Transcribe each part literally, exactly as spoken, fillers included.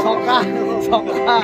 Sokha, sokha.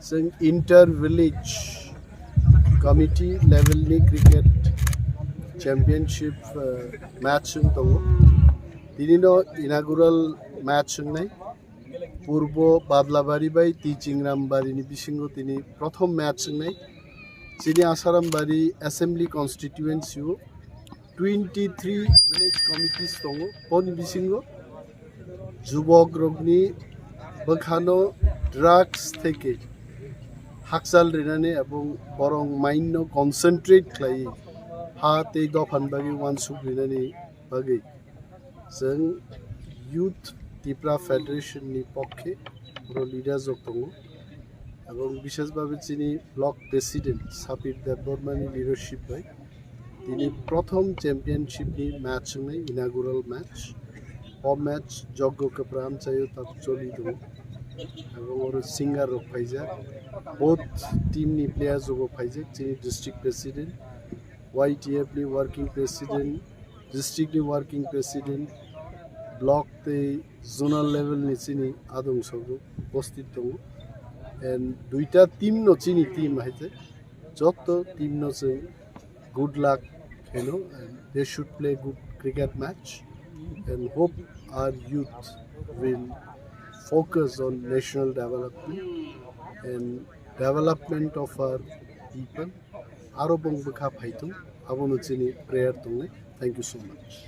Chwng inter village committee level ni cricket championship, uh, match wng tongo. Tini no inaugural match wngnai. Purbo Badlabari bai Twi Chingrambari ni bisingo tini prothom match wngnai. Chini Asarambari Assembly Constituency o twenty three village committees tongo. Boni bisingo jubok rokni bwkhano drugs theke hakchal rinani ebong borok mind no concentrate khlaiwi ha tei dophani bagwi uansuk rinani bagwi. Chwng Youth Tipra Federation ni pokhe oro leaders rok tongo, ebong bishes babe chini block president Sapir Debbarma ni leadership bai tini prothom championship ni match wngnai, inaugural match. O match Joggo Kwpra amchaio tab choli tongo, ebong oro singer rok phaijak, both team ni players rok phaijak, chini district president, Y T F ni working president, district ni working president, block tei zonal level ni chini adong sogo upasthit tongo. And duita team no chini team hai khe joto team no chwng good luck hino, and they should play good cricket match, and hope our youth will focus on national development and development of our people. Aro bong bwkha phaithung, abono chini prayer tongnai. Thank you so much.